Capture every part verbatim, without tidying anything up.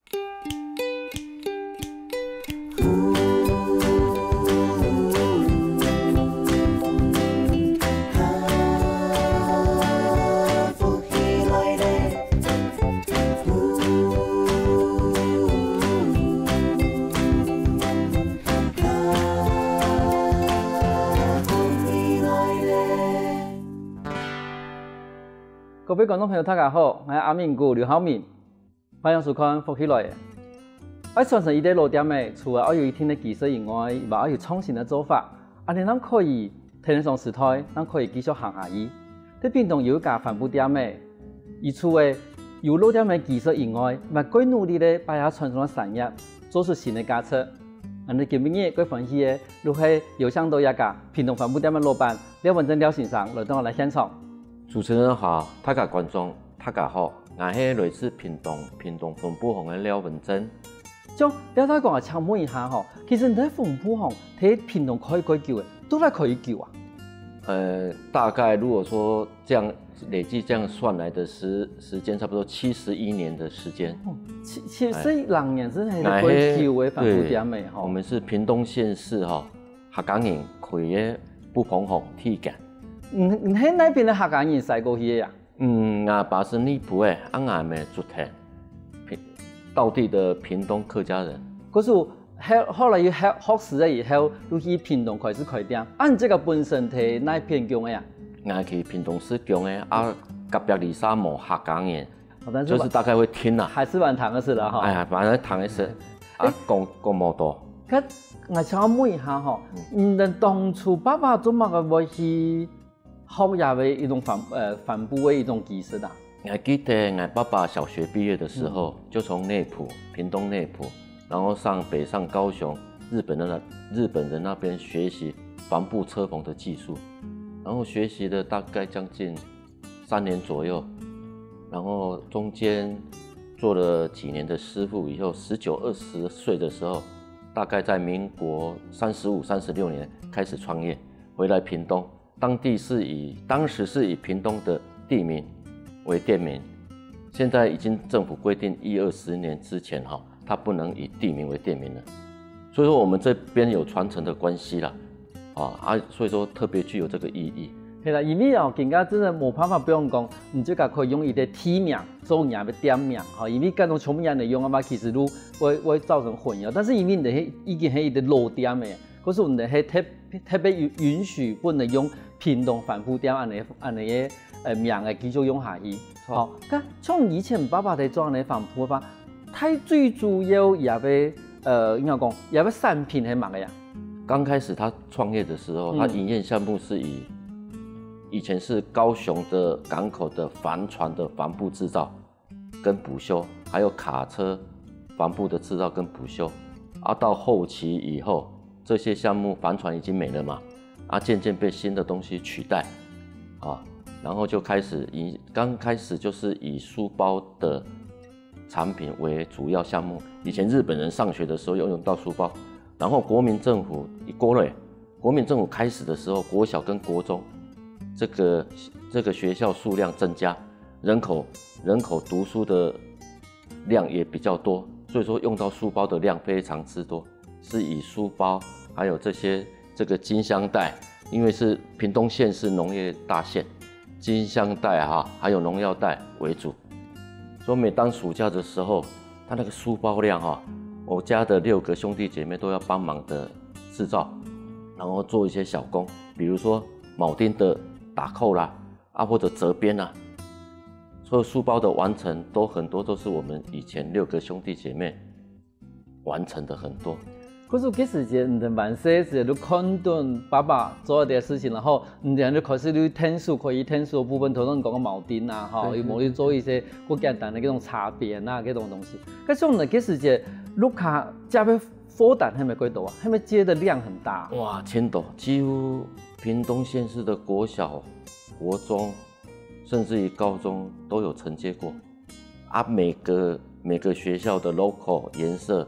各位觀眾朋友，大家好，𠊎係阿明哥劉浩明。 歡迎收看《福氣來了》。愛傳承一個老店仔，除了愛有一定个技術以外，也愛有創新个做法，恁仔正可以跈等上時代，正可以繼續行下去。在屏東有一家帆布店仔，佢除了有老店个技術以外，也蓋努力个把這傳統个產業做出新个價值。恁仔今晡日蓋歡喜个，就係邀請到這家屏東帆布店个老闆廖文正廖先生來到𠊎等現場。主持人好，大家觀眾 大家好，𠊎係來自屏東，屏東分布行个廖文正。像廖大哥啊，請問一下吼，其實你在分布行，在屏東開幾久了？到底開幾久啊？呃，大概如果說這樣累計這樣算來的時，時間差不多七十一年的時間。哦，七，七十一年真係蓋久个帆布店仔吼。對，我們是屏東縣市吼，客家人開个布篷行第一間。你，你係哪片个客家人徙過去个啊？ 嗯，𠊎爸是內埔个，啊，𠊎姆竹田，屏，道地的屏東客家人。可是後，後來又學，學師了以後，又去屏東開始開店。啊，你這個本身在哪片鄉个啊？𠊎去屏東市鄉个，啊，隔壁鄰舍無客家人，哦，但是就是大概會聽啦。還是蠻聽得識啦，哈。哎呀，反正聽得識，啊，講，講無多。該𠊎想要問一下吼，你當初爸爸做麼个會去 學這个一種帆，呃，帆布个一種技術啊。𠊎記得𠊎爸爸小學畢業的時候，就從內埔，屏東內埔，然後上，北上高雄，日本的那，日本人那邊學習帆布車縫的技術，然後學習了大概將近三年左右，然後中間做了幾年的師傅以後，十九、二十歲的時候，大概在民國三十五、三十六年開始創業，回來屏東。 當地是以，當時是以屏東的地名為店名，現在已經政府規定一二十年之前哈，它不能以地名為店名了。所以說我們這邊有傳承的關係啦，啊，啊，所以說特別具有這個意義。係啦，因為哦，今下真的無辦法，比方講，你自家可以用一個地名做你个店名，吼，因為該種全部人來用个話，其實都會，會造成混淆。但是因為你个已經係一個老店仔，可是你个係特，特別允，允許不能用 屏東帆布店恁仔，恁仔个，呃，名仔繼續用下去。好，該像以前爸爸在做恁仔帆布个話，佢最主要佢个，呃，應該講，佢个產品係麼个啊？剛開始他創業的時候，嗯。他營業項目是以，以前是高雄的港口的帆船的帆布製造， 跟補修，還有卡車帆布的製造跟補修。啊，到後期以後，這些項目帆船已經沒了嘛，啊，漸漸被新的東西取代，啊，然後就開始以，剛開始就是以書包的產品為主要項目。以前日本人上學的時候要用到書包，然後國民政府一過了，國民政府開始的時候，國小跟國中這個，這個學校數量增加， 人口，人口讀書的量也比較多，所以說用到書包的量非常之多，是以書包，還有這些，這個經箱袋，因為是屏東縣是農業大縣，經箱袋哈，還有農藥袋為主。所以每當暑假的時候，他那個書包量哈，我家的六個兄弟姐妹都要幫忙的製造，然後做一些小工，比如說鉚釘的打扣啦， 啊，或者摺邊啊。所以書包的完成都很多都是我們以前六個兄弟姐妹完成的很多。可是該時節，你等還細時節，就看等爸爸做這兜事情，然後你等就開始去𢯭手，可以𢯭手个部分，頭先講个鉚釘啊，吼，對，有無去做一些較簡單个該種擦邊啊，該種東西。可是你該時節，屋下接个貨單係毋係幾多啊？係毋係接的量很大？哇，真多，幾乎屏東縣市的國小、國中，甚至於高中都有承接過。啊，每個，每個學校的logo、顏色、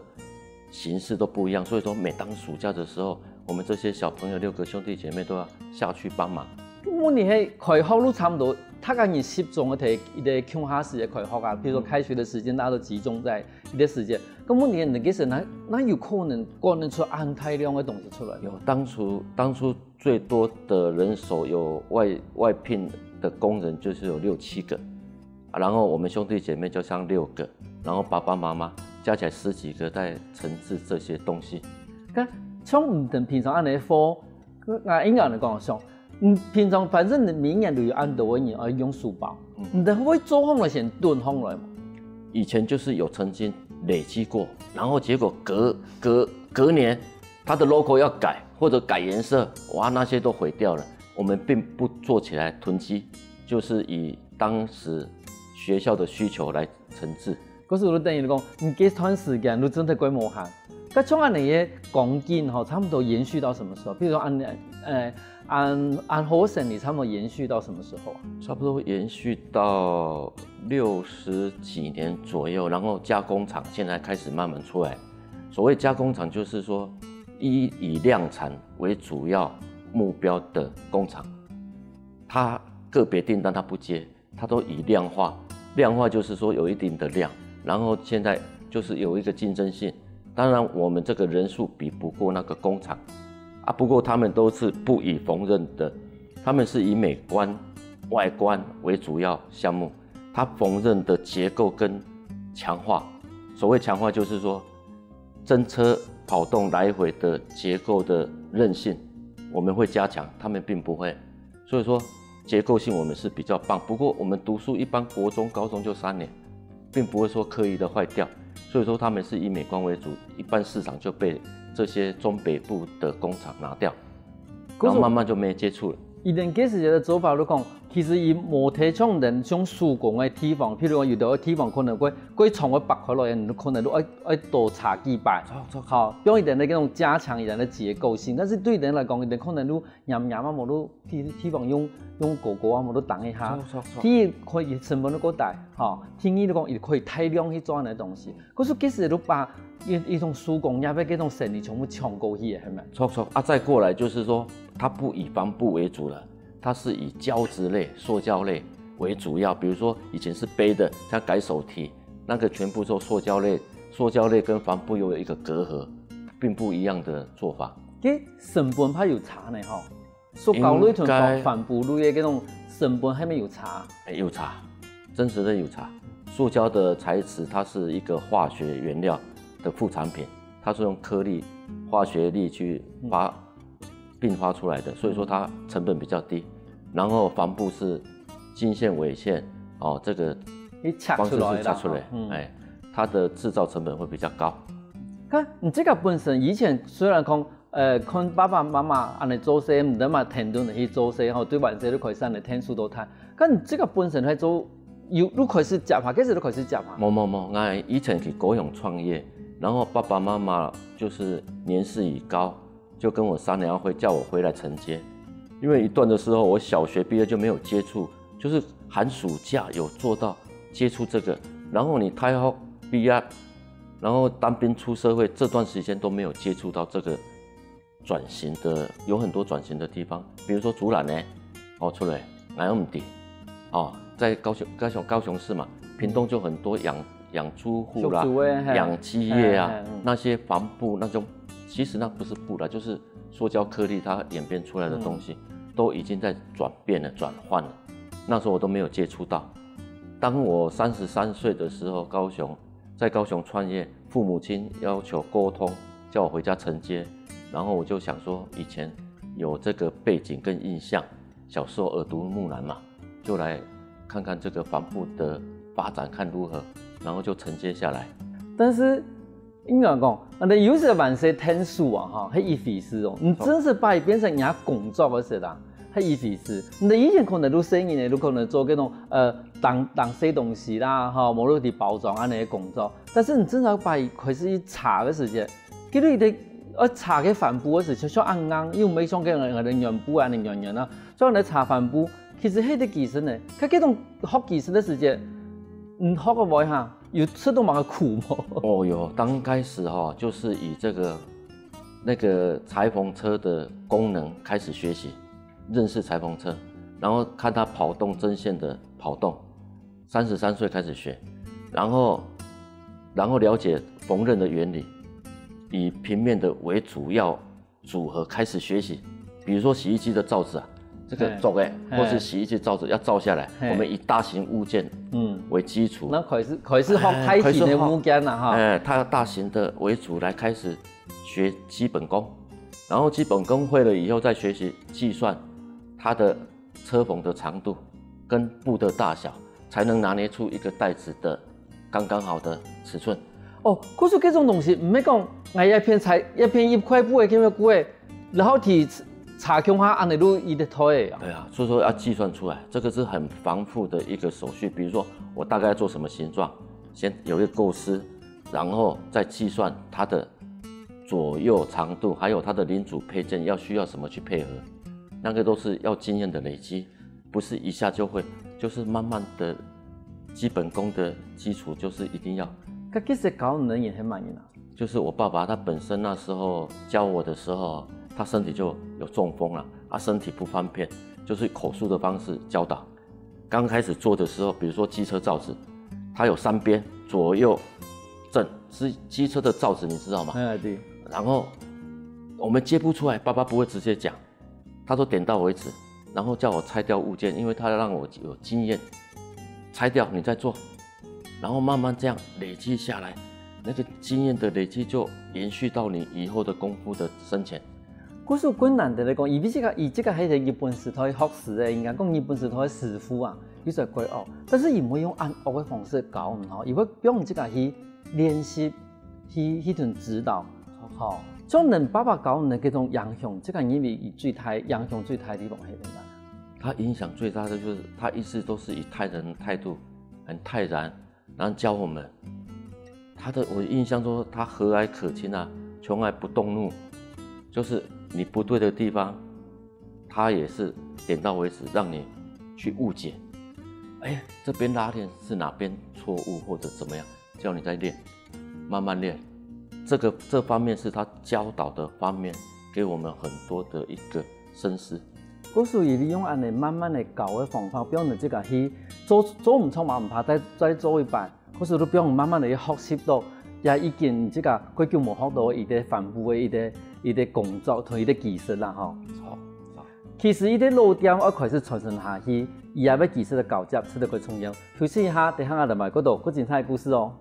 形式都不一樣，所以說每當暑假的時候，我們這些小朋友六個兄弟姐妹都要下去幫忙。問題係開學都差不多，大家人集中个在一個共下時間開學啊，比如說開學的時間，大家都集中在一個時間。該問題你該時哪哪有可能趕得出恁大量个東西出來？有，当初当初最多的人手有外外聘的工人就是有六七个，啊然后我们兄弟姐妹就像六个，然后爸爸妈妈加起来十几个在承制这些东西。該像你等平常恁樣个貨，我應該恁樣講上，嗯，平常反正你每年都有恁多个人愛用書包，你等會做好來先囤好來嘛？以前就是有曾经累积过，然后结果隔隔隔年，它的 logo 要改或者改颜色，哇，那些都毁掉了。我们并不做起来囤积，就是以当时学校的需求来承制。可是我等於講，你這段時間你真的過無閒。該像恁樣个光景吼，差不多延續到什麼時候？比如說恁呃恁恁好个生理，差不多延續到什麼時候啊？差不多延续到六十几年左右，然后加工厂现在开始慢慢出来。所谓加工厂，就是说以以量产为主要目标的工厂，它个别订单它不接，它都以量化。量化就是说有一定的量，然后现在就是有一个竞争性。当然，我们这个人数比不过那个工厂啊，不过他们都是不以缝纫的，他们是以美观、外观为主要项目。它缝纫的结构跟强化，所谓强化就是说，针车跑动来回的结构的韧性，我们会加强，他们并不会。所以说结构性我们是比较棒。不过我们读书一般国中、高中就三年，并不会说刻意的坏掉。所以说他们是以美观为主，一般市场就被这些中北部的工厂拿掉，然后慢慢就没接触了。以前个時節个做法，你講，其實佢無提倡人像手工个地方，譬如講有个地方可能會過長个擘開來，你可能都愛愛多查幾擺。好，用一點个那種加強一點个結構性，但是對人來講，一點可能都黏黏啊，無都地地方用用狗狗啊，無都擋一下。第一可以成本都過低，哈。第二你講也可以大量去做恁个東西，可是其實都把一一種手工業个這種生理全部搶過去，係咪？错错啊，再过来就是说，它不以帆布为主了，它是以胶质类、塑胶类为主要。比如说以前是背的，它改手提，那个全部都塑胶类，塑胶类跟帆布又有一个隔阂，并不一样的做法。其實成本怕有差呢，吼。塑膠類同帆布類个這種成本係無有差？有差，真实的有差。塑胶的材质它是一个化学原料的副产品，它是用颗粒化学力去发并发出来的，所以说它成本比较低。然后帆布是经线、纬线哦，这个你拆方式出來啦，是拆出来，哎，它的制造成本会比较高。看你這个本身以前雖然講，呃，看爸爸媽媽恁樣做事，毋得嘛，天天去做事吼，對晚上都開始恁樣天數都談。看你這个本身還做，有都開始接下，幾時都開始接下？某某某，我以前去高雄创业，然后爸爸妈妈就是年事已高，就跟我商量要回叫我回来承接，因为一段的时候我小学毕业就没有接触，就是寒暑假有做到接触这个，然后你大学毕业，然后当兵出社会这段时间都没有接触到这个转型的，有很多转型的地方，比如说竹篮呢，哦出来，来用底，哦，在高雄高雄高雄市嘛，屏东就很多养养猪户啦，养鸡业啊，那些帆布那种，其实那不是布啦，就是塑胶颗粒它演变出来的东西，都已经在转变了、转换了。那时候我都没有接触到。当我三十三岁的时候，高雄在高雄创业，父母亲要求沟通，叫我回家承接，然后我就想说，以前有这个背景跟印象，小时候耳濡目染嘛，就来看看这个帆布的发展，看如何，然后就承接下来。但是应该讲，那有时晚上天数啊，哈，係一回事哦。你真是把佢变成人家工作个事啦，係一回事。你以前可能都生意呢，都可能做这种呃当当些东西啦，哈，无论你包装啊那些工作，但是你真的把佢开始去查个时间，其实你的呃查个帆布个时间，像恁硬，又没像个人的原布啊，你圆圆啊，所以你查帆布，其实迄个技术呢，佢这种学技术个时间，嗯，学个会哈。有吃到蛮苦吗？哦哟，刚开始哈，就是以这个那个裁缝车的功能开始学习，认识裁缝车。然后看它跑动针线的跑动，三十三岁开始学，然后然后了解缝纫的原理，以平面的为主要组合开始学习。比如说洗衣机的罩子啊，这个罩哎，或是洗衣机罩子要罩下来，我们以大型物件嗯为基础，那开始开始学开始的物件了哈。哎，它大型的为主来开始学基本功，然后基本功会了以后再学习计算它的车缝的长度跟布的大小，才能拿捏出一个袋子的刚刚好的尺寸。哦，可是这种东西，毋係讲，哎，一片裁，一片一块布个，一块布个，然后提差共下安尼路一个推啊。对啊，所以说要计算出来，这个是很繁复的一个手续。比如说，我大概要做什么形状，先有一个构思，然后再计算它的左右长度，还有它的零组配件要需要什么去配合，那个都是要经验的累积，不是一下就会，就是慢慢的基本功的基础就是一定要。佢其实教你个人係乜人啊？就是我爸爸他本身那时候教我的时候，他身体就有中风了，啊，身体不方便，就是口述的方式教导。刚开始做的时候，比如说机车罩子，它有三边，左右正是机车的罩子，你知道吗？哎，对。然后我们接不出来，爸爸不会直接讲，他说点到为止，然后叫我拆掉物件，因为他让我有经验，拆掉你再做，然后慢慢这样累积下来，那个经验的累积就延续到你以后的功夫的深浅。故所困难的来讲，因为这个，以这个还是日本时代学师的，应该讲日本时代的师傅啊，佢就怪恶，但是佢毋會用恁惡个方式教你吼，佢會用这个去练习，去去同指导，吼，像恁爸爸教你个这种影响，这个认为佢最大影响最大的地方係乜他影响最大的就是他一直都是以泰然态度，很泰然，然后教我们。他的我印象中，他和蔼可亲啊，从来不动怒，就是你不对的地方，他也是点到为止，让你去误解。哎，这边拉链是哪边错误或者怎么样，叫你再练，慢慢练。这个这方面是他教导的方面，给我们很多的一个深思。故所以利用恁呢慢慢的教个方法，比如你这个去做做毋错嘛，毋怕再再做一擺，故所都比如慢慢的去学习到，也已经这个幾久無學到一个帆布个一个一个工作同一个技术啦吼。好，其实一个老店要开始传承下去，以後个技术的交接是得个重要。休息一下，等下啊，來埋个多个精彩故事哦。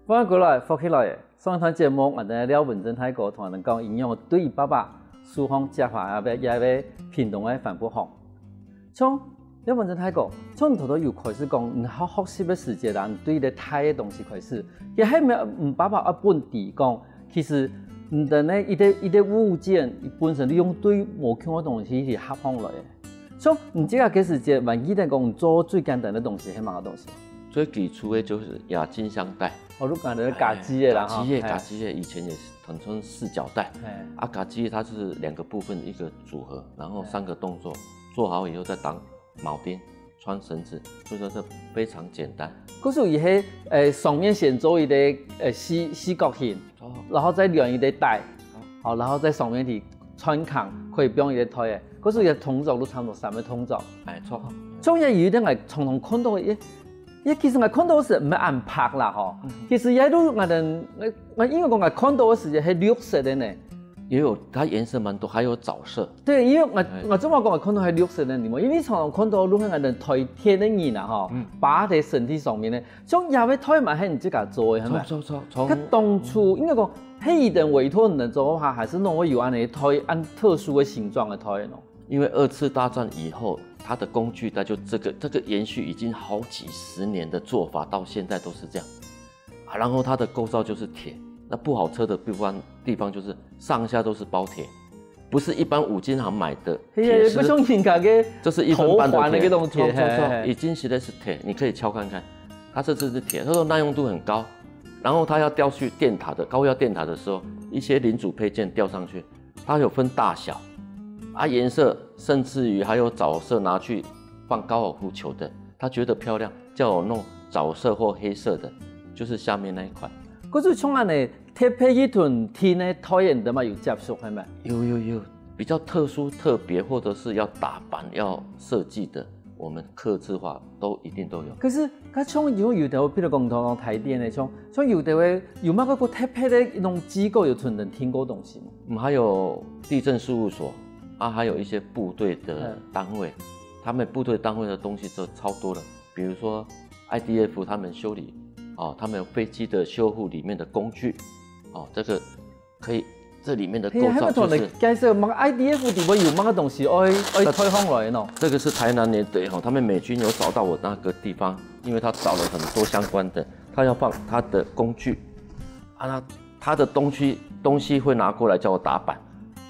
欢迎过来，福氣來了！上一段节目，我们聊文珍大哥同我们讲，佢仰對爸爸手項接下來也會屏東个帆布行。像廖文珍大哥，像你頭頭有開始講，你學學習个時節啦，你對一个大个東西開始，也係毋係爸爸愛分你講，其實你的呢一个一个物件本身你用對無共个東西去合上來个。像你這个个時節，還記得講你做最簡單个東西係麼个東西？最基礎个就是亞金香袋。哦，你講个家己个啦，家己个，吼，家己个，以前也是统稱四角袋。嘿啊，家己它是两个部分一个组合，然后三个动作，做好以后再打铆钉、穿绳子，所以说这非常简单。故所佢係，呃，上面先做一个，呃，四四角形，哦，然後再連一个帶，好，然後在上面去穿孔，可以放一个袋个。故所佢个動作都差不多三个動作。哎，错。中間有一點𠊎常常看到个，也也其實𠊎看到个時毋係恁白啦吼，其實也都𠊎等，𠊎𠊎因為講𠊎看到个時節係綠色个呢。也有它颜色蛮多，还有枣色。對，因為𠊎哎𠊎做麼講𠊎看到係綠色个呢？因為常常看到都係𠊎等代天个人啊吼，擺在身體上面呢，像也會袋嘛係你自家做个，係咪？错错错，从佢當初應該講，係佢等委託你等做个話，還是攏會有恁呢袋，恁特殊个形狀个袋呢？因为二次大战以后，它的工具袋就这个这个延续已经好几十年的做法，到现在都是这样。啊，然后它的构造就是铁，那不好车的地方地方就是上下都是包铁，不是一般五金行买的铁丝係啊，不，像人家个这是一分半的铁，头环那个东西错错错，嘿已经实在是铁，你可以敲看看，它这这是铁，他说耐用度很高，然后他要吊去电塔的高压电塔的时候，一些零组配件吊上去，它有分大小，啊颜色，甚至于还有枣色拿去放高尔夫球的，他觉得漂亮，叫我弄枣色或黑色的，就是下面那一款。可是像恁呢，特別去同電个台灣个嘛有接觸，係咪？有有有，比较特殊、特别，或者是要打板、要设计的，我们客制化都一定都有。可是，佢像有有个，譬如講，同台電个，像像有个有麼个个特別个一種機構有同人訂過東西嗎？嗯，还有地政事务所啊，还有一些部队的单位，他们部队单位的东西就超多了，比如说 I D F 他们修理哦，他们有飞机的修护里面的工具哦，这个可以，这里面的构造就是。係，還有同你介紹，麼个 I D F 底下有麼个東西，愛愛退放來喏。这个是台南联队哈，他们美军有找到我那个地方，因为他找了很多相关的，他要放他的工具啊，那他的东西东西会拿过来叫我打板，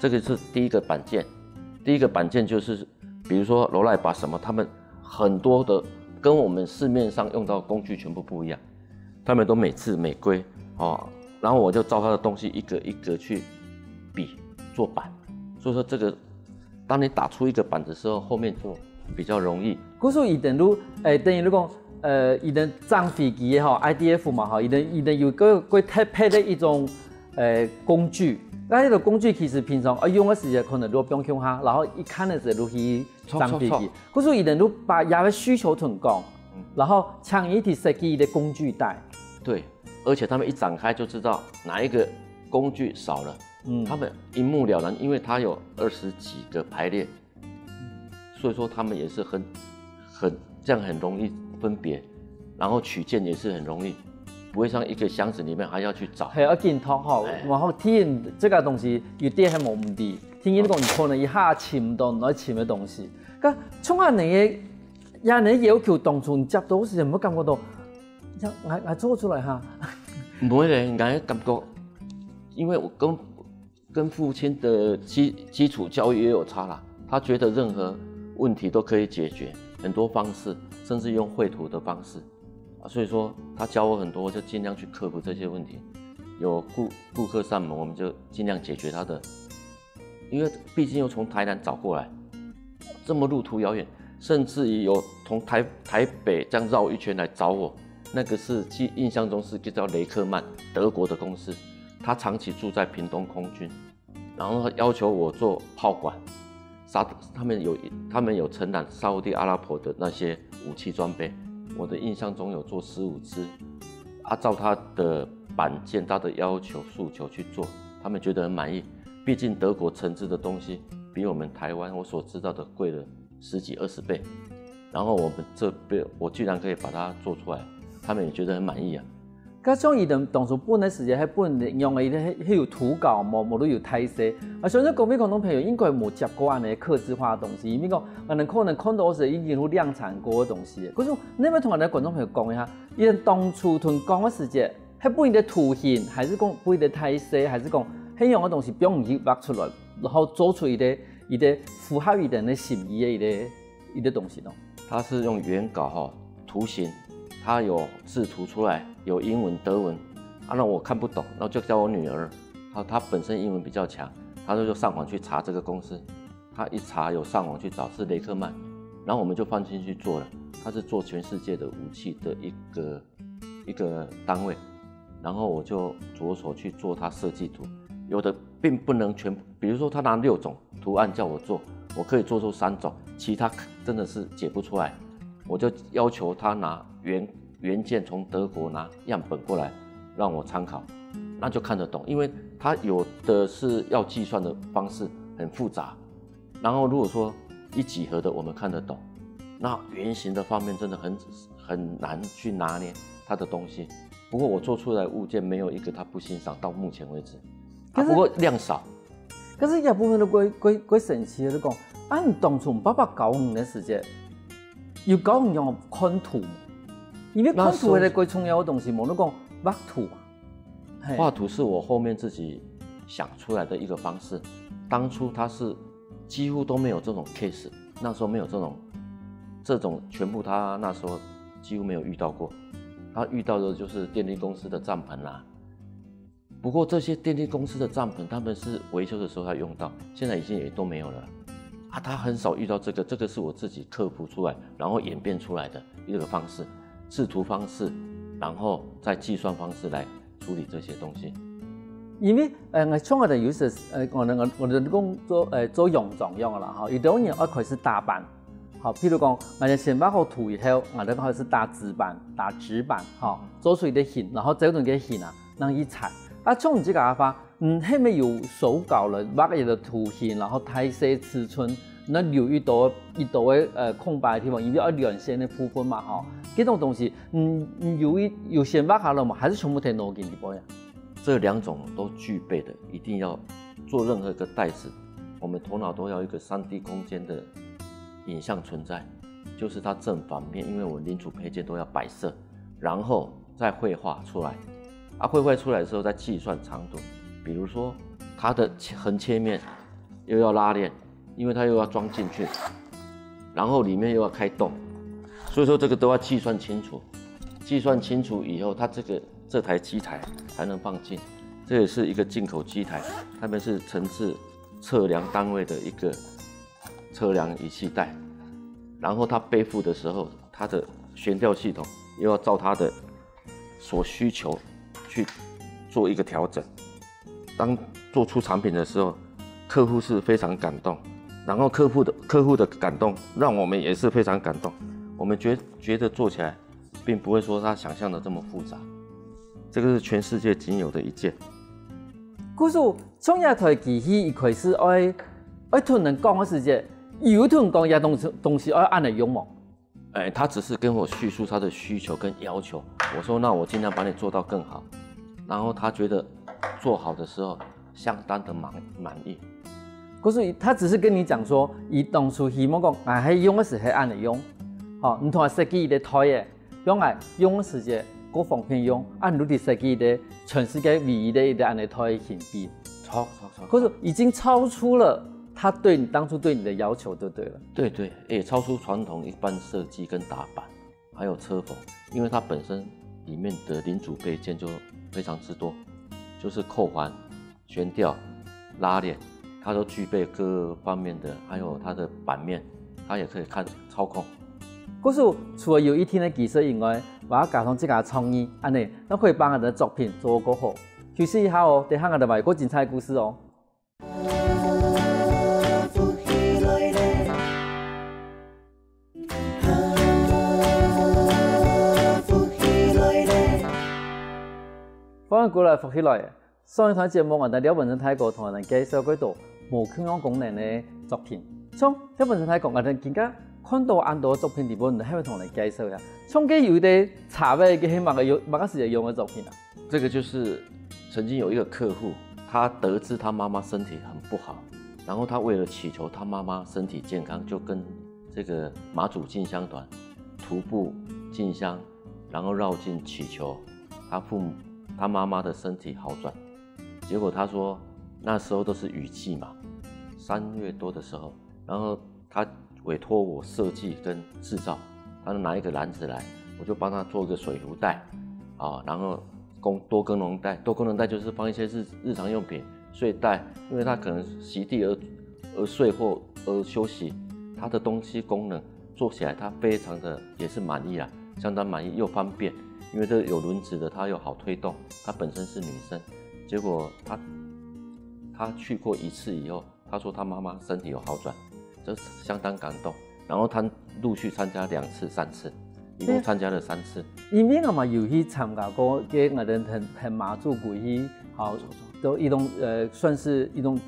这个是第一个板件。第一个板件就是，比如说罗赖把什么，他们很多的跟我们市面上用到的工具全部不一样，他们都美制美规哦，然后我就照他的东西一个一个去比做板，所以说这个，当你打出一个板的时候，后面就比较容易。故所佢等都，誒，等於你講，誒，佢等整飛機个吼，I D F嘛吼，佢等佢等有个个特別个一種，誒，工具。該這个工具其實平常愛用个時節，可能就放鄉下，然後一看个時候就去整飛機。故所佢等都把佢个需求同講，然後請佢去設計佢个工具袋。对，而且他们一展开就知道哪一个工具少了，嗯，他们一目了然，因为它有二十几个排列，所以说他们也是很很这样很容易分别，然后取件也是很容易，不会像一个箱子里面还要去找。係，愛緊讀吼，然後體驗這个東西有啲係無問題，聽人講可能一下尋到愛尋个東西，該從下你个，呀你要求當初你接到時，有冇感覺到，呀，我我做出來哈？唔會咧，我感覺，因為我跟跟父亲的基基础教育也有差啦。他觉得任何问题都可以解决，很多方式，甚至用绘图的方式啊。所以说，他教我很多，我就尽量去克服这些问题。有顾顾客上门，我们就尽量解决他的，因为毕竟又从台南找过来，这么路途遥远，甚至于有从台台北这样绕一圈来找我，那个是记印象中是叫雷克曼，德国的公司，他长期住在屏东空军。然后要求我做炮管，沙他们有他们有承揽沙烏地阿拉伯的那些武器装备，我的印象中有做十五支，啊，照他的板件、他的要求诉求去做，他们觉得很满意。毕竟德国承制的东西比我们台湾我所知道的贵了十几二十倍，然后我们这边我居然可以把它做出来，他们也觉得很满意啊。 加上佢等當初本个時節，係本樣个，佢係有圖稿，無無論有大細。啊，相信各位觀眾朋友應該無接過恁呢客製化个東西，因為講，𠊎等可能看到个係已經有量產過个東西。可是，你愛同𠊎等觀眾朋友講一下，佢等當初同講个時節，係本个圖形，還係講本个大細，還係講係樣个東西，幫你去畫出來，然後做出一個一個符合佢等个心意个一個一個東西呢？它是用原稿哈，图形，它有制图出来，有英文、德文，啊，那我看不懂，那就叫我女儿，她她本身英文比较强，她就上网去查这个公司，她一查有上网去找是雷克曼，然后我们就放心去做了，它是做全世界的武器的一个一个单位，然后我就着手去做它设计图，有的并不能全，比如说他拿六种图案叫我做，我可以做出三种，其他真的是解不出来，我就要求他拿原原件从德国拿样本过来让我参考，那就看得懂，因为他有的是要计算的方式很复杂，然后如果说一几何的我们看得懂，那圆形的方面真的很很难去拿捏他的东西。不过我做出来的物件没有一个他不欣赏，到目前为止。啊，可是不过量少，可是這部分都過過過神奇个，你講，啊，你當初爸爸教你个時節，有教你用看圖，因為看圖係最重要个東西，無你講畫圖嘛。嘿画图是我后面自己想出来的一个方式。当初他是几乎都没有这种 case，那时候没有这种这种全部他那时候几乎没有遇到过。他遇到的就是电力公司的帐篷啦。不过这些电力公司的帐篷，他们是维修的时候要用到，现在已经也都没有了。啊，他很少遇到这个，这个是我自己克服出来，然后演变出来的一个方式。製圖方式，然后再计算方式来处理这些东西。因为呃，像我哋有时呃，我哋我哋讲做呃做洋装样个啦，吼，有兜人爱开始打版，好，譬如讲，我哋先画好图以后，我哋开始打纸板，打纸板，吼，做出一个形，然后再用个形啊，让佢裁。啊，像你这个话，嗯，后面有手稿了，画一个图形，然后大小尺寸，那留一多一多个呃空白的地方，因为要连线的部分嘛，吼，这种东西，嗯，有一有先画好了嘛，还是全部得脑筋里背啊？这两种都具备的，一定要做任何一个袋子，我们头脑都要有一个三 D 空间的影像存在，就是它正反面，因为我们零组配件都要摆设，然后再绘画出来。啊，绘画出来的时候再计算长度，比如说它的横切面又要拉链，因为它又要装进去，然后里面又要开洞，所以说这个都要计算清楚。计算清楚以后，它这个这台机台才能放进。这也是一个进口机台，他们是层次测量单位的一个测量仪器袋，然后它背负的时候，它的悬吊系统又要照它的所需求去做一个调整。当做出产品的时候，客户是非常感动，然后客户的客户的感动让我们也是非常感动，我们觉觉得做起来并不会说他想象的这么复杂，这个是全世界仅有的一件。故所，创业台机器一开始爱爱同人讲个时节，有同讲也东西东西爱按呢用无？哎，他只是跟我叙述他的需求跟要求，我说那我尽量把你做到更好，然后他觉得做好的时候相当的满满意。可是他只是跟你讲说，伊当初希望讲，啊，还用个时候按呢用，好，你同他设计一个台耶，用来用个时节，各方面用，啊，你就设计一个全世界唯一的一个按呢台的形比。超超超。可是已经超出了他对你当初对你的要求，就对了。对对，也超出传统一般设计跟打板，还有车缝，因为它本身里面的零组配件就非常之多，就是扣环、悬吊、拉链，它都具备各方面的，还有它的版面，它也可以看操控。故所，除了有一定的技术以外，还要加上自家创意，按呢，那可以帮我们的作品做个好。休息一下哦，等下我们还有个精彩的故事哦。欢迎过来，福气来了。上一段节目，我们廖文成大哥同我们介绍过多无共样功能的作品。像廖文成大哥，我们今天看到恁多作品里面，你还要同我们介绍一下。像佢有一个茶杯，佢係么个用，么个时节用的作品啊？这个就是曾经有一个客户，他得知他妈妈身体很不好，然后他为了祈求他妈妈身体健康，就跟这个马祖进香团徒步进香，然后绕境祈求他父母、他妈妈的身体好转。结果他说那时候都是雨季嘛，三月多的时候，然后他委托我设计跟制造，他就拿一个篮子来，我就帮他做一个水壶袋，啊，然后供多功能袋，多功能袋就是放一些日日常用品，睡袋，因为他可能席地而而睡或而休息，他的东西功能做起来他非常的也是满意啊，相当满意又方便，因为这有轮子的，它又好推动，她本身是女生，结果她她去过一次以后，她说她妈妈身体有好转，这相当感动。然后她陆续参加两次、三次，一共参加了三次。因为我嘛有去参加过，个我们很很马祖过去，好，都一种呃，算是一种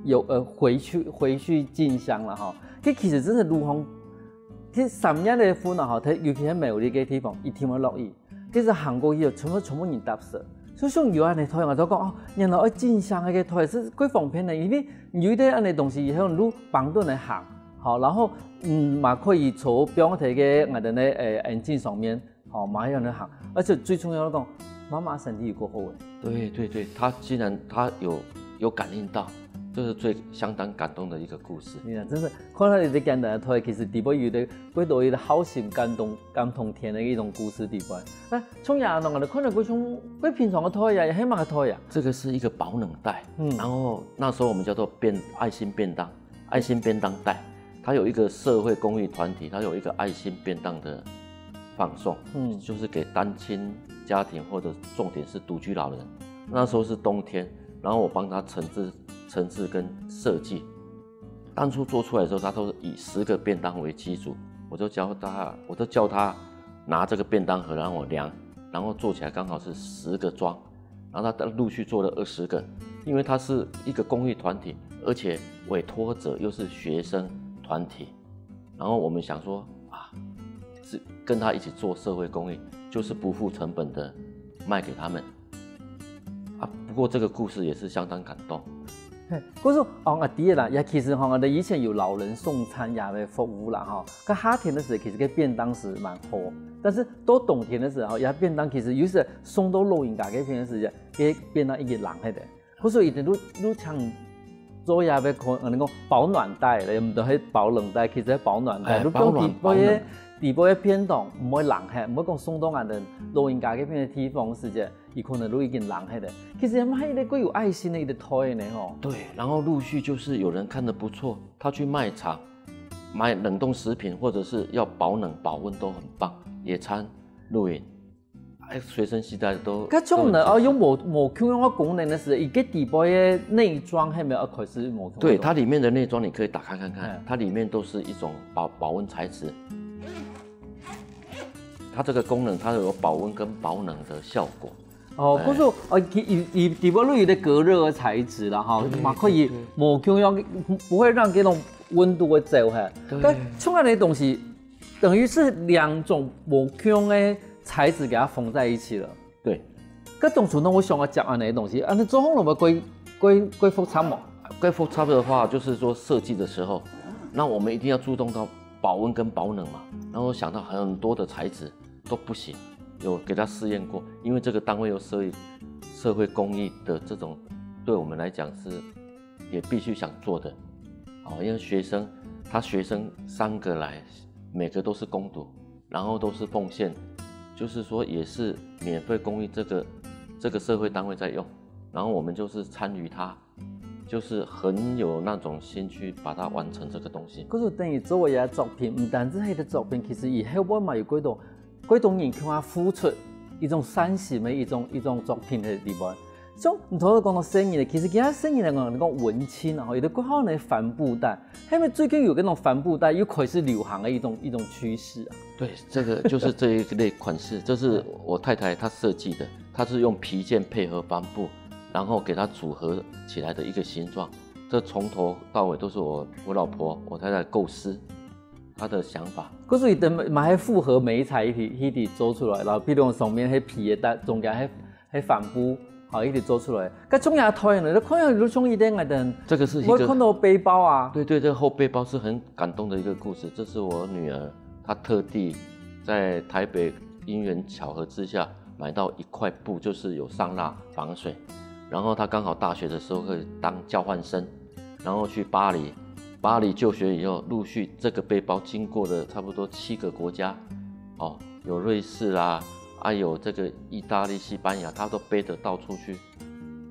有呃回去回去进香了哈。这其实真是路上，其实三月的份啊哈，它尤其是苗栗个地方，一定会落雨。其实行过去，全部全部人搭水。所以像有安尼台，我就讲哦，原来爱进香个台是几方便呢，因为有一点安尼东西以后，你就绑凳来行，好，然后嗯，嘛可以坐放在个我的呢，诶，眼镜上面，好，嘛样来行，而且最重要的讲，妈妈身体有够好诶。对对对，他竟然他有有感应到，这是最相当感动的一个故事。你看，真是看到你的简单的台，其实底背有的几多有的好心感动感动天的一种故事底背。那从亚农的看到过从过平常的台呀，也很蛮个台呀。这个是一个保冷袋，嗯，然后那时候我们叫做便爱心便当，爱心便当袋，它有一个社会公益团体，它有一个爱心便当的放送，嗯，就是给单亲家庭或者重点是独居老人。那时候是冬天，然后我帮他陈设、陈设跟设计。当初做出来的时候，他都以十个便当为基础，我就教他，我就叫他拿这个便当盒让我量，然后做起来刚好是十个装，然后他陆续做了二十个，因为他是一个公益团体，而且委托者又是学生团体，然后我们想说啊，是跟他一起做社会公益，就是不付成本的卖给他们。啊，不过这个故事也是相当感动。嘿，故所哦，啊，第一啦，也其实吼，我们以前有老人送餐也个服务啦吼，个夏天的时候其实个便当是蛮好，但是到冬天的时候，也便当其实有时送到老人家个便当时，个便当已经冷忒个。故所一定都都像做也个可能讲保暖袋了，也毋得去保冷袋，其实保暖袋，哎都放保暖底背个保暖底背个便当，毋会冷忒，毋会讲送到俺的老人家个便个地方时间。 伊可能都已经冷忒了。其实也蛮一个个有爱心的一个推呢吼。对，然后陆续就是有人看得不错，他去卖场买冷冻食品，或者是要保冷保温都很棒，野餐、露营，哎，随身携带都。搿种呢，都很哦，用无无共样个功能的时候，一个底部的内装还没有开始无共样个对，它里面的内装你可以打开看看嗯，它里面都是一种保保温材质。它这个功能它有保温跟保冷的效果。哦，哎可是哦，伊伊伊底部有一个隔热的材质啦哈对，嘛可以对无共样，不会让这种温度会走开。对但像安尼个东西，等于是两种无共样的材质给它缝在一起了。对，搿当初呢，我想要讲安尼个东西，安尼做好了嘛，贵贵贵复杂嘛。贵复差的话，就是说设计的时候，那我们一定要注重到保温跟保冷嘛，然后想到很多的材质都不行，有给他试验过，因为这个单位有社社会公益的这种，对我们来讲是也必须想做的，哦，因为学生他学生三个来，每个都是工读，然后都是奉献，就是说也是免费公益这个这个社会单位在用，然后我们就是参与它，就是很有那种心去把它完成这个东西。可是等于做个作品，毋单止係个作品，其实以後尾嘛有幾多幾多人佢啊付出一種善心的一種一種作品喺裡面。像你頭先講到細人仔，其實今日細人仔講講文青啊，吼，有个國校呢帆布袋，係毋係最近有个那種帆布袋又開始流行的一種一種趨勢啊？对，这个就是这一类款式，这是我太太她设计的，她是用皮件配合帆布，然后给它组合起来的一个形状。这从头到尾都是我我老婆我太太构思，她的想法。可是佢等嘛係複合媒材一起一起做出來，然後比如上面係皮个，但中間係係帆布，好一起做出來。該中間推呢，你看下就像一點个等，这个是一个我看到背包啊，对对，这后背包是很感动的一个故事。这是我女儿，她特地在台北因缘巧合之下买到一块布，就是有上蜡防水，然后她刚好大学的时候可以当交换生，然后去巴黎，巴黎就学以后，陆续这个背包经过了差不多七个国家，哦，有瑞士啦，啊有这个意大利、西班牙，她都背得到处去，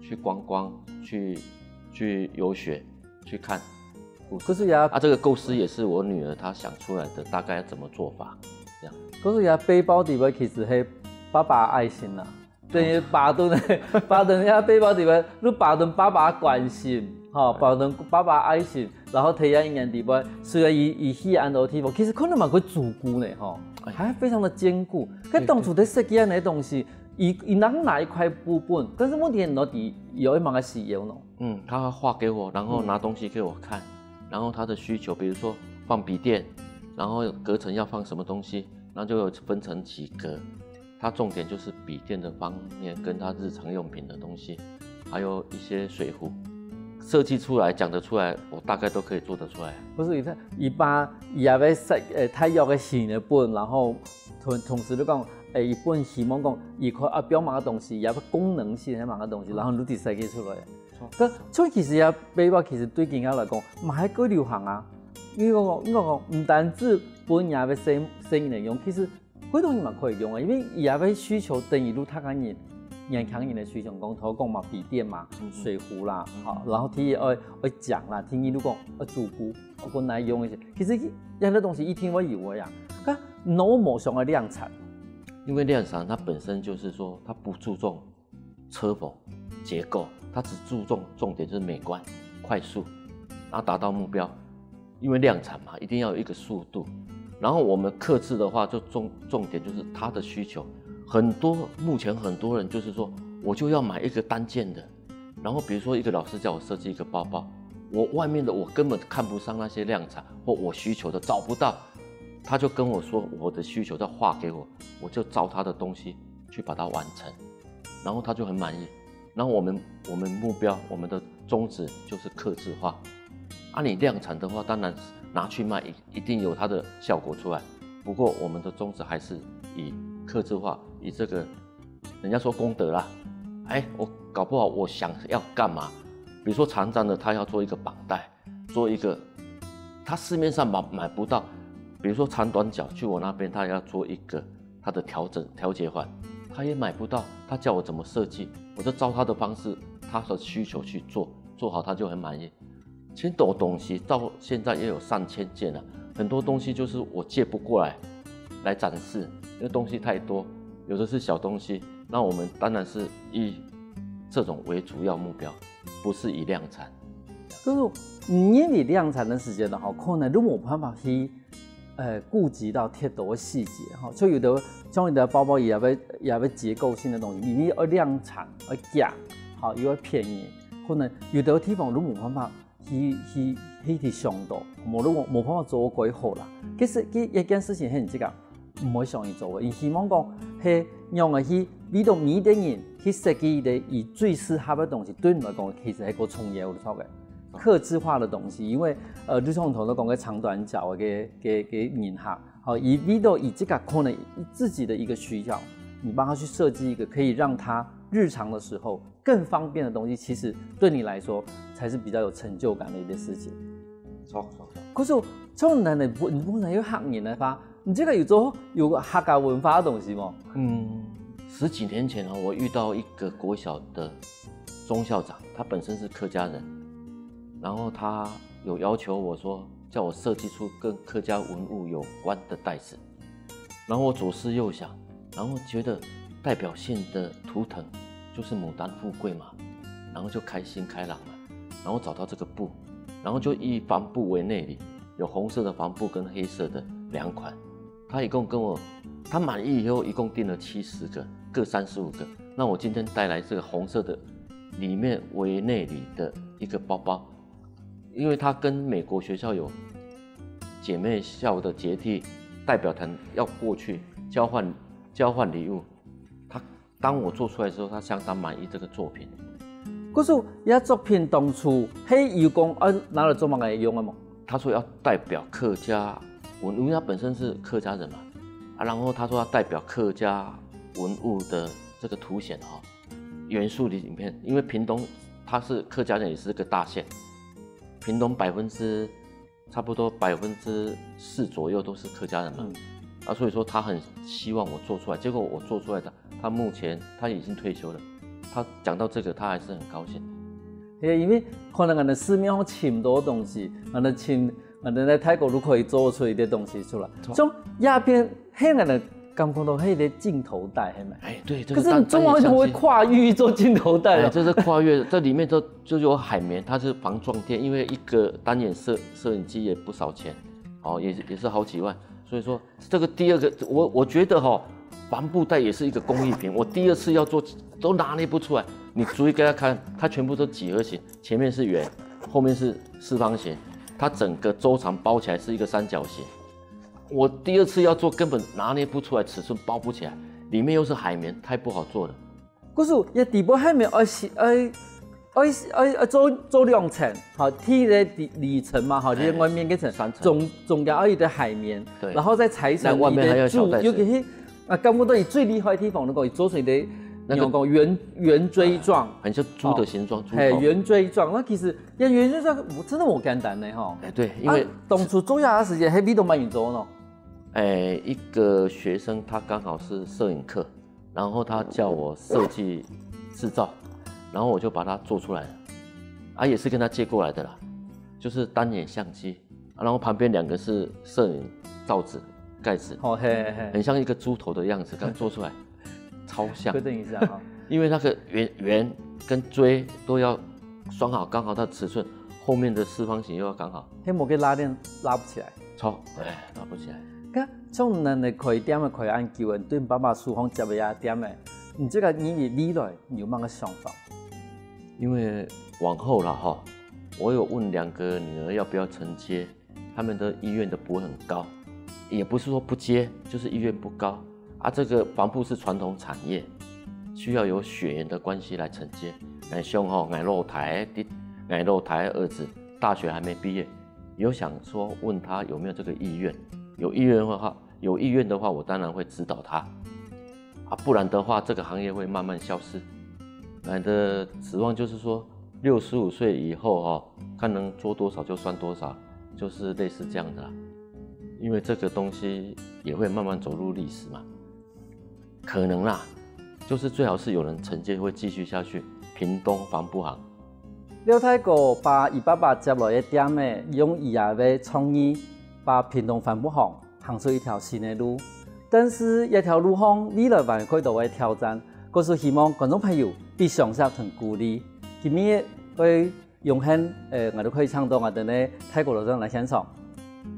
去观光，去去游学，去看。可是也啊，这个构思也是我女儿她想出来的，大概要怎么做法，这样。可是也背包底背其實係爸爸愛心啦，等於巴頓巴頓个背包底背，你巴頓爸爸關心，吼，巴頓爸爸愛心，然後提下一年底背，雖然佢佢去安到地方，其實可能嘛會主顧呢，吼，哎還非常的堅固。該當初在設計安个東西，佢佢能拿一塊布本，但是問題呢，底有一毛个使用呢。嗯，她畫给我，然后拿东西给我看，然后她的需求，比如说放笔电，然后隔层要放什么东西，然后就有分成几格。她重点就是笔电的方面，跟她日常用品的东西，还有一些水壶，设计出来讲得出来，我大概都可以做得出来。不是，佢佢把佢也要設誒大約个形个本，然後同同時都講，誒，佢本希望講，佢可以啊，表達个東西，也有功能性个麼个東西，然後你就設計出來。該所以其實也背包其實對今下來講，嘛還夠流行啊。因為講，因為講，毋單止本也要生生意來用，其實普通人嘛可以用啊，因為佢也要需求等於路他个人，年輕人的需求，講頭講嘛，筆電嘛，水壶啦，好，然後第一愛愛講啦，第二如果愛主顧，愛講來用一些，其實這樣的東西一定會有的呀。該normal上个量產，因為量產它本身就是說它不注重車縫結構，它只注重重點就是美觀、快速，然後達到目標。因為量產嘛，一定要有一個速度。然後我們客製的話，就重重點就是他的需求。很多目前很多人就是說，我就要買一個單件的，然後比如說一個老師叫我設計一個包包，我外面的我根本看不上那些量產或我需求的找不到，他就跟我說我的需求再畫給我，我就照他的東西去把它完成，然後他就很滿意。然後我們我們目標我們的宗旨就是客製化，啊，你量產的話，當然拿去賣一一定有它的效果出來。不過我們的宗旨還是以客製化，以這個人家說功德啦，哎，我搞不好我想要幹嘛，比如說長站的，他要做一個綁帶，做一個他市面上買買不到，比如說长短脚，去我那边他要做一个他的调整调节环，他也买不到，他叫我怎么设计，我就照他的方式，他的需求去做，做好他就很满意。青斗东西到现在也有上千件了，很多东西就是我借不过来来展示，因为东西太多，有的是小东西，那我们当然是以这种为主要目标，不是以量产。就是你认为量产的时间呢，吼，可能都没办法去呃顾及到太多的细节，吼，所以有的像有的包包也要也要结构性的东西，你要量产要假，好，又要便宜，可能有的地方都没办法去去去去想到，无如果无办法做到好啦。其实这一件事情很这个，毋会想去做个，伊希望讲，嘿，让个去为到每一个人去设计一个以最适合的东西，对你来讲其实系个重要个。客制化的东西，因为呃，就像头先讲个长短脚个个个人哈，好，以为到以这个可能自己的一个需要，你帮他去设计一个可以让他日常的时候更方便的东西，其实对你来说才是比较有成就感的一件事情。错错错。可是像你呢，你本身有客人的话，你这个有做有客家文化的东西吗？嗯，十几年前哦，我遇到一个国小的中校长，他本身是客家人，然后他有要求我说，叫我设计出跟客家文物有关的袋子。然后我左思右想，然后觉得代表性的图腾就是牡丹富贵嘛，然后就开心开朗嘛，然后找到这个布，然后就以帆布为内里，有红色的帆布跟黑色的两款。他一共跟我，他满意以后一共订了七十个，各三十五个。那我今天带来这个红色的，里面为内里的一个包包，因为它跟美国学校有姐妹校的节庆，代表团要过去交换交换礼物。他当我做出来的时候，他相当满意这个作品。可是，这作品当初，嘿，有讲，啊，拿来做么个用的吗？他说要代表客家文，因为他本身是客家人嘛，啊，然后他说要代表客家文物的这个凸显哈，元素里面，因为屏东它是客家人，也是个大县，屏东百分之差不多百分之四左右都是客家人嘛，嗯，啊，所以说他很希望我做出来，结果我做出来的，他目前他已经退休了，他讲到这个他还是很高兴。对，因为可能俺的市面上寻唔到东西，俺的寻，俺的在泰国都可以做出一些东西出来。像鸦片，嘿，俺的感觉到嘿个镜头袋，嘿没？哎，对，可是你中文怎么会跨域做镜头袋了？哎，这是跨越，这里面都就有海绵，它是防撞贴，因为一个单眼摄摄影机也不少钱，哦，也也是好几万，所以说这个第二个，我我觉得哈，帆布袋也是一个工艺品，我第二次要做都拿捏不出来，你逐一给他看，它全部都几何形，前面是圆，后面是四方形，它整个周长包起来是一个三角形。我第二次要做根本拿捏不出来，尺寸包不起来，里面又是海绵，太不好做了。可是也底部还没有，而且，而而而而做做两层，好，第一个底里层嘛，好，就是外面这层，三层，中中间还有一个海绵，对，然后再裁成一个柱，尤其是啊，干部到底最厉害的地方，能够做成一个，那个讲圆圆锥状，很像猪的形状，猪头，嘿，圆锥状。那其实也圆锥状，我真的无简单呢哈。哎，对，因为当初做下的时间，还比都蛮严重呢。哎，一个学生他刚好是摄影课，然后他叫我设计制造，然后我就把它做出来了，啊，也是跟他借过来的啦，就是单眼相机，然后旁边两个是摄影罩子，盖子，哦，嘿，嘿。很像一个猪头的样子，刚做出来，超像。对，等一下哈。因为那个圆，圆跟锥都要双好，刚好它的尺寸，后面的四方形又要刚好。嘿，某个拉链拉不起来。超，哎，拉不起来。看，像你个开店个开恁久，你对你爸爸手上接个呀店个，你这个认为未来你有么个想法？因为往后了哈，我有问两个女儿要不要承接，他们的意愿都不会很高，也不是说不接，就是意愿不高。啊，这个帆布是传统产业，需要有血缘的关系来承接。哎，像吼，俺老太的，俺老太的儿子大学还没毕业，有想说问他有没有这个意愿，有意愿的话，有意愿的话，我当然会指导他。啊，不然的话，这个行业会慢慢消失。俺的指望就是说，六十五岁以后哈，看能做多少就算多少，就是类似这样的啦。因为这个东西也会慢慢走入历史嘛，可能啦，就是最好是有人承接，会继续下去。屏东帆布行。廖大哥把佢爸爸接來个店仔，用佢个創意，把屏東帆布行行出一條新个路。但是這條路項，未來還有較多个挑戰，故所希望觀眾朋友分享同鼓勵。今日个榮幸，呃，𠊎兜可以請到𠊎兜个大哥老師來現場。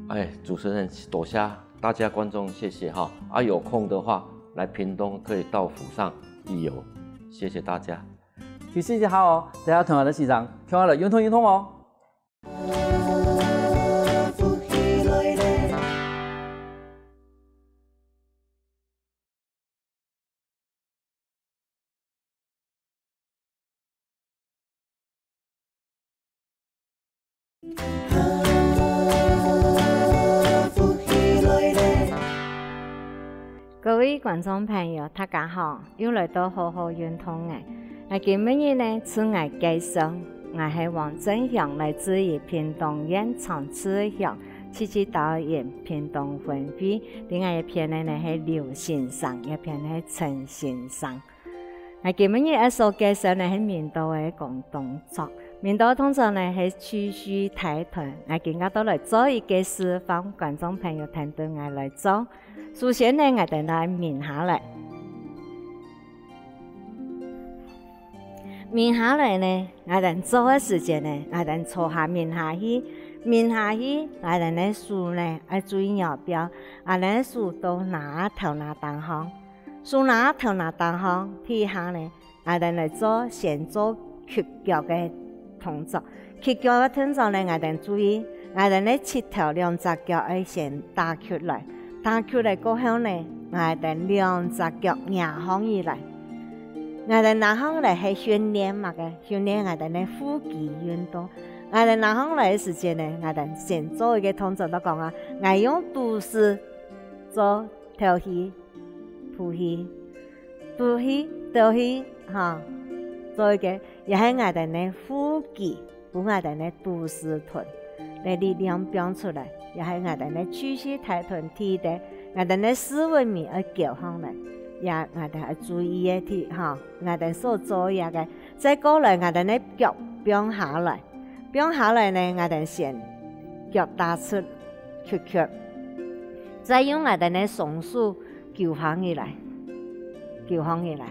哎，主持人，多謝大家觀眾，謝謝哈。啊，有空的話，來屏東可以到府上一遊，謝謝大家。休息一下哦，等下同𠊎兜欣賞，共下來運動運動哦。各位觀眾朋友，大家好，又來到好好運動了。𠊎今晡日呢，自𠊎介紹，𠊎係黃振祥，來自於屏東縣長治鄉，七七導引屏東分會。另外一片呢，呢係劉先生，一片係陳先生。 𠊎今晡日愛所介紹呢係明道个廣東作，明道動作呢係繼續大團。𠊎今下到來做一個示範，觀眾朋友聽等𠊎來做。首先呢，𠊎兜來眠下來。眠下來呢，𠊎兜做个時節呢，𠊎兜坐下眠下去，眠下去，𠊎兜个手呢愛注意搖擺，𠊎兜个手都拿頭那頂項。 手拿頭那頂項，第一下呢，𠊎兜來做先做屈腳个動作。屈腳个動作呢，𠊎兜注意，𠊎兜个膝頭兩隻腳愛先打屈來，打屈來過後呢，𠊎兜兩隻腳擎䟘起來。𠊎兜擎䟘來係訓練麼个？訓練𠊎兜个腹肌運動。𠊎兜擎䟘來个時節呢，𠊎兜先做一個動作，就講啊，𠊎用肚屎做敨氣、 濺氣，濺氣、敨氣，哈，做一個，也係𠊎兜个腹肌，分𠊎兜个肚屎吞，个力量放出來，也係𠊎兜个氣血大吞體个，𠊎兜个四分五愛勼䟘來，也𠊎兜愛注意个體，哈，𠊎兜所做个，再過來𠊎兜个腳放下來，放下來呢，𠊎兜先腳打直，屈屈。 再用𠊎兜个雙手勼䟘起來，勼䟘起來，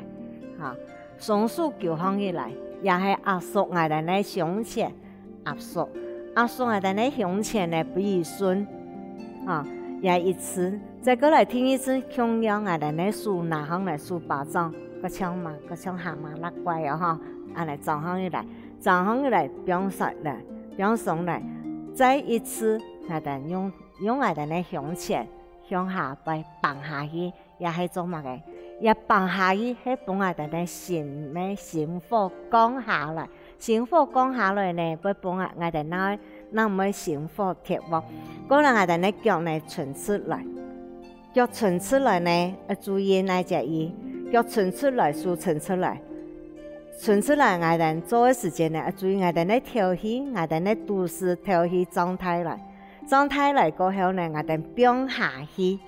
哈，雙手勼䟘起來，也係壓縮𠊎兜个胸前，壓縮，壓縮𠊎兜个胸前呢，分佢順，哈，也一次。再過來第二次，共樣𠊎兜个手拿䟘來手巴掌，个像嘛，个像蛤蟆落怪哦，哈，恁樣張䟘起來，張䟘起來，放鬆來，放鬆來，再一次，𠊎兜用 用𠊎兜个胸前向下背挷下去，也係做麼个？也挷下去係分𠊎兜个心个心火降下來，心火降下來呢，會分𠊎，𠊎兜哪，哪毋會心火忒旺。過來𠊎兜个腳呢伸直來，腳伸直來呢，愛注意哪隻位，腳伸直來，手伸直來。伸直來，𠊎兜做个時節呢，愛注意𠊎兜个敨氣，𠊎兜个肚屎敨氣張大來。 張大來過後呢，𠊎兜放下去。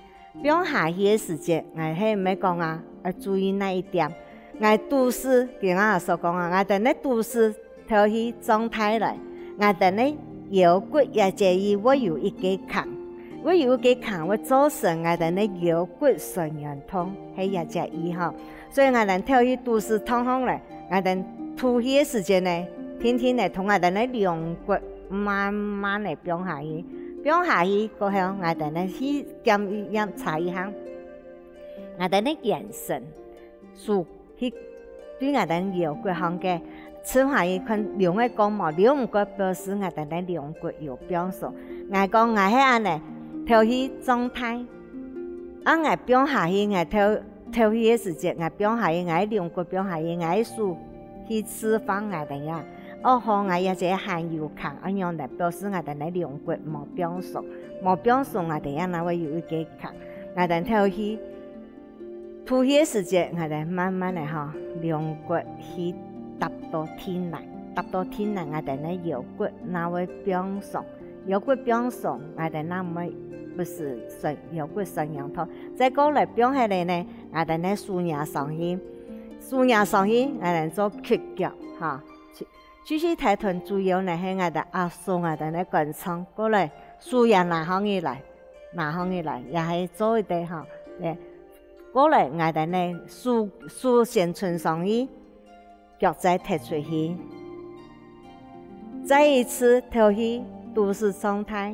放下去个時節，𠊎係毋係講啊，愛注意哪一點？𠊎肚屎，頭先𠊎所講啊，𠊎兜个肚屎敨氣張大來，𠊎兜个腰骨也這位會有一個空。會有一个空會造成𠊎兜个腰骨痠軟痛，係這隻意吼。所以𠊎兜頭去肚屎痛䟘來，𠊎兜吐氣个時節呢，定定仔同𠊎兜个龍骨慢慢仔放下去，放下去過後，𠊎兜个氣檢一檢查一下，𠊎兜个圓身，手 去對𠊎兜腰骨項个，伸下去看隆會過無，隆毋過表示𠊎兜个龍骨有放鬆。𠊎講𠊎係恁仔，頭去狀態。啊𠊎放下去，𠊎頭，頭去个時節，𠊎放下去，𠊎个龍骨放下去，𠊎个手去釋放𠊎兜啊。哦，好，𠊎這下還有空，恁樣呢，表示𠊎兜个龍骨無放鬆，無放鬆，𠊎兜啊哪會有一个空。𠊎兜頭去 吐氣个時節，𠊎兜慢慢仔吼，龍骨去搭到地泥，搭到地泥，𠊎兜个腰骨哪會放鬆，腰骨放鬆，𠊎兜哪毋會不時痠，腰骨痠軟痛。再過來放下來呢，𠊎兜个手擎上去，手擎上去，𠊎兜做屈腳吼，去，去去大腿主要呢係𠊎兜壓縮𠊎兜个肝臟，過來手也拿䟘起來，拿䟘起來，也係做一个吼，誒， 過來，𠊎兜呢手，手先伸上去，腳再踢出去。再一次頭去，肚屎張大。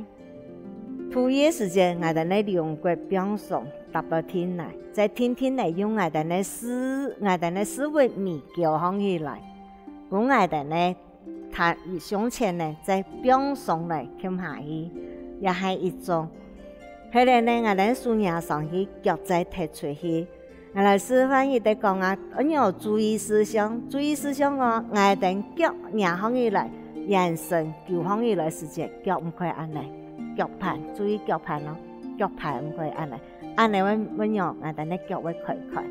吐氣个時節，𠊎兜呢龍骨放鬆，搭到地泥，再定定仔用𠊎兜呢屎，𠊎兜呢屎朏尾翹䟘起來，分𠊎兜呢 頭向前呢，再放鬆來，撳下去，也係一種。係了呢，𠊎兜手擎上去，腳再踢出去。𠊎來示範一个講啊，恁樣注意事項，注意事項哦，𠊎兜腳擎䟘起來，圓身跍䟘起來時節，腳毋可以恁仔，腳盤，注意腳盤哦，腳盤毋可以恁仔。 恁仔會，會仰，𠊎兜个腳會開開，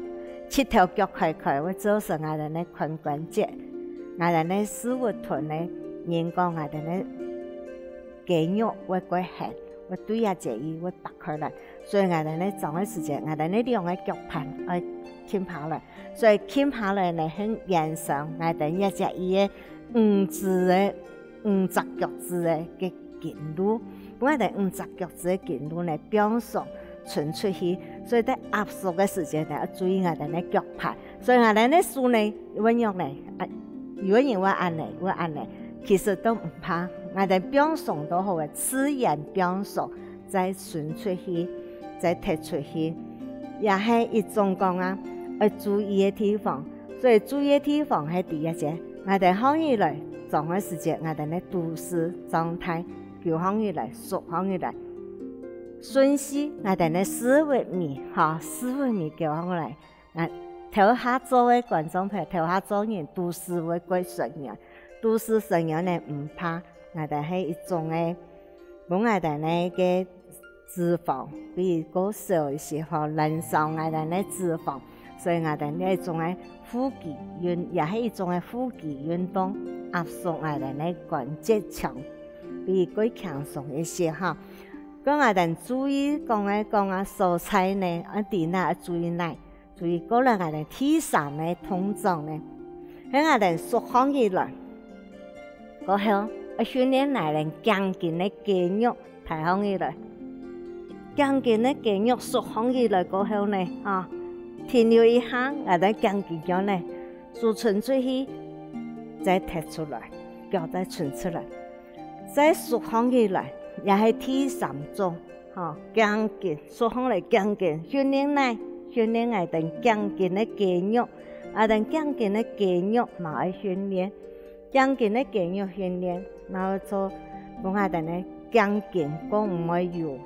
膝頭腳開開會造成𠊎兜个髖關節，𠊎兜个屎朏同个，人講𠊎兜个肌肉會過絚，會對啊這位會擘開來，所以𠊎兜个張个時節，𠊎兜个兩个腳盤愛撳下來，所以撳下來呢，係延伸𠊎兜這隻位个五指个 五隻腳趾个个筋路，分𠊎兜五隻腳趾个筋路呢放鬆伸出去，所以在壓縮个時節呢，愛注意𠊎兜个腳盤。所以𠊎兜个手呢，會仰呢，啊，有个人會恁仔，會恁仔，其實都毋怕，𠊎兜放鬆都好个，自然放鬆，再伸出去，再踢出去，也係一種講啊，愛注意个地方。 所以注意个地方係第一節，𠊎兜䟘起來，張个時節，𠊎兜个肚屎張大，跍䟘起來，縮䟘起來，順序𠊎兜个屎朏尾，吼，屎朏尾跍䟘來。啊，頭下做个觀眾朋友，頭下做人肚屎會過痠軟，肚屎痠軟呢毋怕，𠊎兜係一種个，分𠊎兜个 脂肪，比如過少一息吼，燃燒𠊎兜个脂肪，所以𠊎兜這種个腹肌運，也係一種个腹肌運動，壓縮𠊎兜个關節腔，比如過輕鬆一息吼。過𠊎兜注意講个講啊，蔬菜呢，啊，在哪愛注意哪，注意過了𠊎兜第三个動作呢，係𠊎兜縮䟘起來，過後愛訓練𠊎兜頸根个肌肉 抬䟘起來。頸根个肌肉縮䟘起來過後呢，啊，停留一下，𠊎兜頸根腳呢，手伸出去，再踢出來，腳再伸出來，再縮䟘起來，也係第三種，吼，頸根，縮䟘來頸根，訓練哪，訓練𠊎兜頸根个肌肉，𠊎兜頸根个肌肉嘛愛訓練。 頸根个肌肉訓練，然後做分𠊎兜个頸根講毋會有。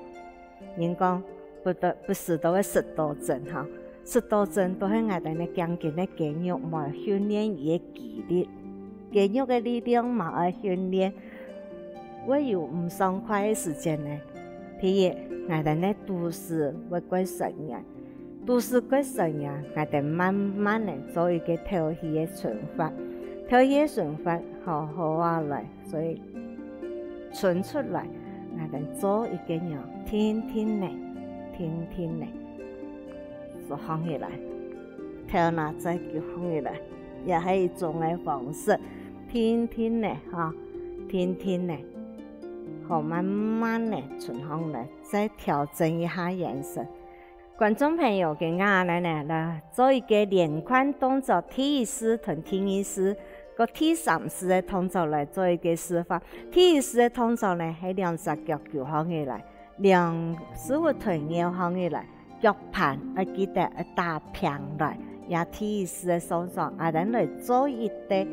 人講不得，不時都會食多針吼，食多針都係𠊎兜个頸根个肌肉無訓練佢个肌力，肌肉个力量無愛訓練，會有毋爽快个時節呢。第一，𠊎兜个肚屎會過痠軟， 肚屎過痠軟，𠊎兜慢慢仔做一个敨氣个伸法。敨氣个伸法好好啊來，所以伸出來，𠊎兜做一个仰，定定仔，定定仔，縮䟘起來，頭那再跍䟘起來，也係一種个方式，定定仔吼，定定仔。好慢慢个伸䟘來，再調整一下圓身。觀眾朋友，跟𠊎等呢，來做一個連貫動作，第一式同第二式，摎第三式个動作來做一個示範。第一式个動作呢，係兩隻腳跍䟘起來，兩屎朏腿翹䟘起來，腳盤愛記得愛打平來，這第一式个動作，𠊎等來做一個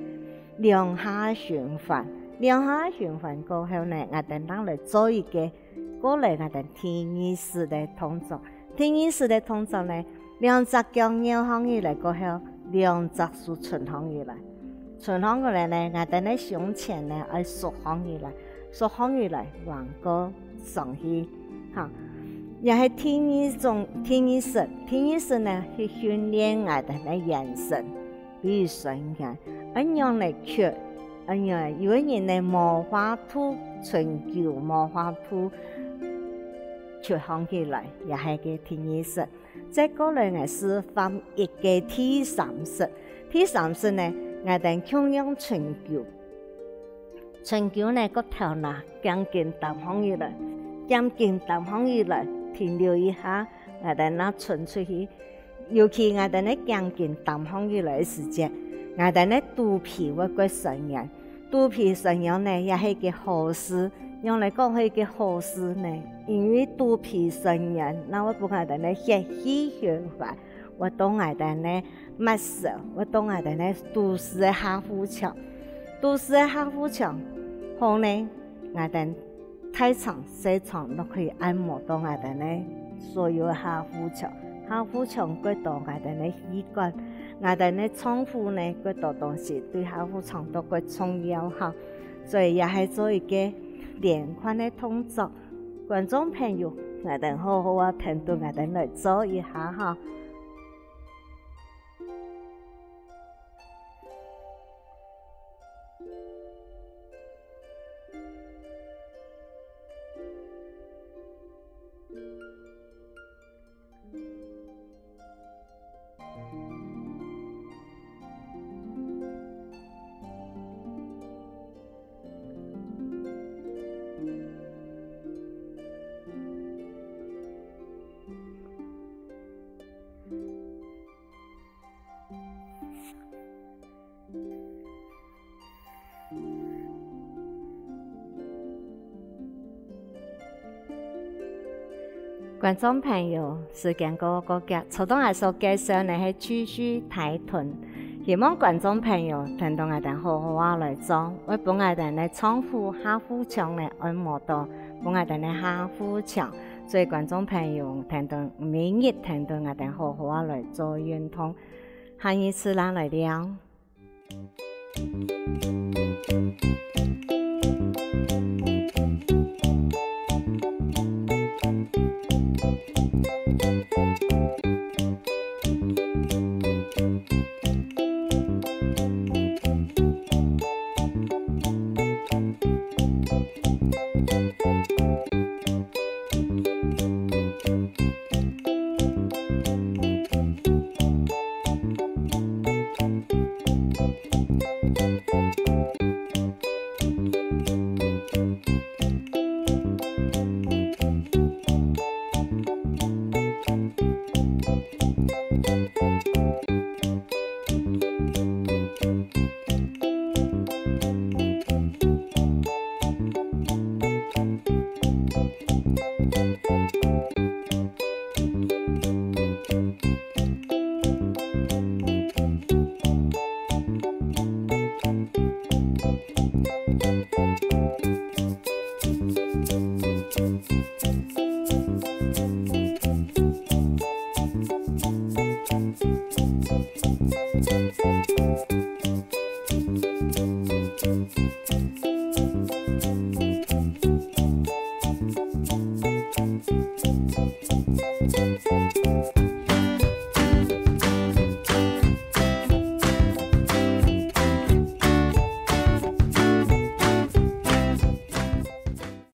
兩下循環。兩下循環過後呢，𠊎等正來做一個 過來𠊎等第二式个動作。第二式个動作呢，兩隻腳翹䟘起來過後，兩隻手伸䟘起來。伸䟘過來呢，𠊎等个胸前呢愛縮䟘起來，縮䟘起來，橫過上去。哈，這係第二種，第二式。第二式呢，去訓練𠊎等个圓身。 比如伸个，恁樣來屈，恁樣，有个人呢無法度伸久，無法度屈䟘起來，這係个第二式。再過來𠊎示範一個第三式。第三式呢，𠊎等共樣伸久。 伸久呢，摎頭那頸根擔䟘起來，頸根擔䟘起來，停留一下，𠊎等正伸出去。尤其𠊎等个頸根擔䟘起來个時節，𠊎等个肚皮會較痠軟。肚皮痠軟呢，也係一個好事。仰來講係一個好事呢？因為肚皮痠軟，正會分𠊎等个血氣循環，會到𠊎等个 脈搏，會到𠊎等个肚屎个下腹腔。肚屎个下腹腔，好呢，𠊎等大腸、細腸都可以按摩到𠊎等个所有个下腹腔。下腹腔過多𠊎等个氣管，𠊎等个臟腑呢，過多東西對下腹腔都較重要哈。所以也係做一個連貫个動作。觀眾朋友，𠊎等好好仔跈等𠊎等來做一下哈。 觀眾朋友，時間過過遽，就當𠊎所介紹呢係繼續抬臀，希望觀眾朋友跈等𠊎等好好仔來做，會分𠊎等个臟腑下腹腔呢按摩到，分𠊎等个下腹腔。所以觀眾朋友跈等每日跈等𠊎等好好仔來做運動，下一次正來尞。